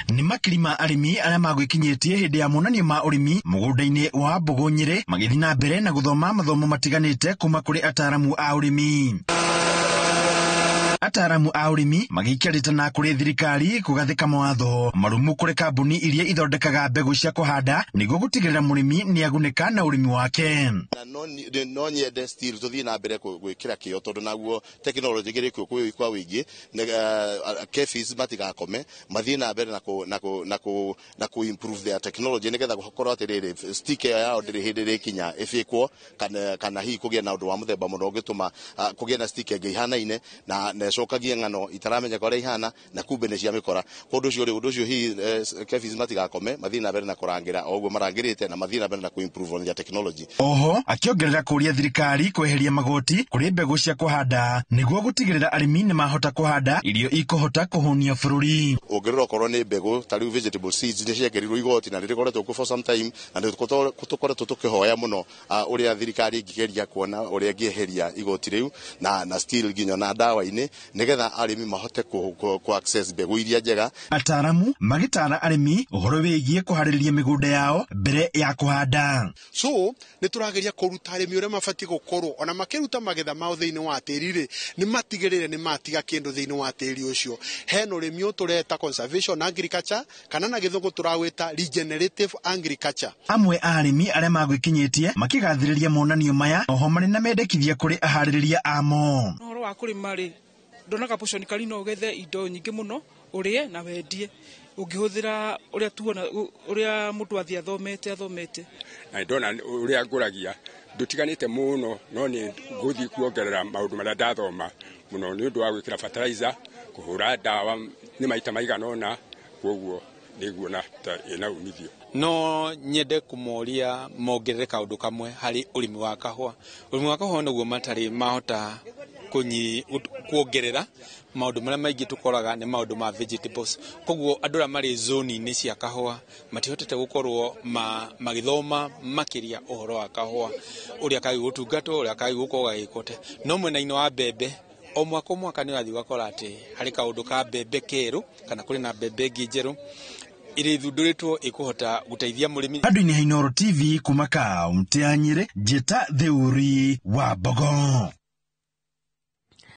Nĩ makiri ma arĩmi arĩa magwĩkinyĩtie hĩndĩ ya monanio ma ũrĩmi mũgũnda-inĩ wa Mbũgũ Nyĩrĩ, magĩthiĩ na mbere na gũthoma mathomo matiganĩte kuma kũrĩ ataramu a ũrĩmi. Ataramu a ũrĩmi magĩikia rĩtana kũrĩ thirikari kũgathĩka mawatho marumu kũrĩ kambuni iria ithondekaga mbegũ cia kũhanda nĩguo gũtigĩrĩra mũrĩmi nĩagunĩka na ũrĩmi wake. Na no nyende still tũthiĩ na mbere gwĩkĩra kĩo, tondũ naguo technology ĩrĩ kuo kwa wĩingĩ, KEPHIS matigakome, mathiĩ na mbere na ku improve their technology, nĩgetha gũkorwo atĩrĩrĩ, stick ĩyo yao ndĩrĩ hĩndĩ ĩrĩkinya ĩbĩkwo kana hihi kũgĩe na ũndũ wa mũthemba mũno ũngĩtũma kũgĩe na stick ĩngĩ ihanaine na ĩcokagie ng'ano itaramenyeka ũrĩa ihana, na kumbe nĩ cia mĩkora. Kũndũ ũcio rĩ, ũndũ ũcio hihi KEPHIS matigakome, mathiĩ na mbere na kũrangĩra o ũguo marangĩrĩte, na mathiĩ na mbere na ku improve on their technology. Oho akĩongerera kũria thirikari kweheria magoti kũrĩ mbegũ cia kũhanda nĩguo gũtigĩrĩra arĩmi nĩ mahota kũhanda irio ikũhota kũhũnia bũrũri. Ũngĩrora okorwo nĩ mbegũ ta rĩu vegetable seeds nĩ ciekĩrirwo igoti na rĩrĩkoretwo kuo for some time, na nĩ tũkoretwo tũkĩhoya mũno ũrĩa thirikari ĩngĩgeria kuona ũrĩa ĩngĩeheria igoti rĩu na still nginya na ndawa-inĩ, nĩgetha arĩmi mahote ku access mbegũ iria njega. Ataramu magĩtara arĩmi ũhoro wĩgiĩ kũharĩrĩria mĩgũnda yao mbere ya kũhanda. So nĩ tũrageria kũruta arĩmi ũrĩa mabatiĩ gũkorwo ona makĩruta magetha mao thĩinĩ wa tĩri rĩ, nĩ matigĩrĩre nĩ matiga kĩndũ thĩinĩ wa tĩri ũcio. Hena ũrĩmi ũyũ tũreta conservation agriculture, kana na gĩthũngũ tũrawĩta regenerative agriculture. Amwe a arĩmi arĩa magwĩkinyĩtie makĩgathĩrĩria monanio maya, oho marĩ na mendekithia kũrĩ aharĩrĩria amo. Ũhoro wa kũrĩma rĩ, ndonaga portion kari no ũgethe indo nyingĩ mũno ũrĩe na wendie ũngĩhũthĩra ũrĩa tuona ũrĩa mũndũ athiĩ athomete. Na ndona ũrĩa ngũragia ndũtiganĩte mũno, no nĩ ngũthiĩ kuongerera maũndũ marĩa ndathoma mũno nĩ ũndũ wa gwĩkĩra fertilizer, kũhũra ndawa nĩ maita maigana ũna, koguo nĩguona ta ĩna umithio. No nyende kũmoria mongerere kaũndũ kamwe harĩ ũrĩmi wa kahũa. Ũrĩmi wa kahũa nĩguo matarĩ mahota kuongerera maũndũ marĩa maingĩ tũkoraga nĩ maũndũ ma vegetables. Koguo andũ arĩa marĩ zone-inĩ cia kahũa matihotete gũkorwo magĩthoma makĩria ũhoro wa kahũa, ũrĩa kagĩrĩirwo gũtungatwo, ũrĩa kagĩrĩirwo gũkorwo gagĩkwo. No mwena-inĩ wa mbembe, o mwaka o mwaka nĩ ũrathiĩ ũgakora atĩ harĩ kaũndũ ka mbembe kerũ, kana kũrĩ na mbembe ĩngĩ njerũ ĩrĩa ĩthundũrĩtwo ĩkũhota gũteithia mũrĩmi. Andũ-inĩ ha Inooro TV kuma kaũntĩ ya Nyĩrĩ, Njĩta Theuri wa Mbogo.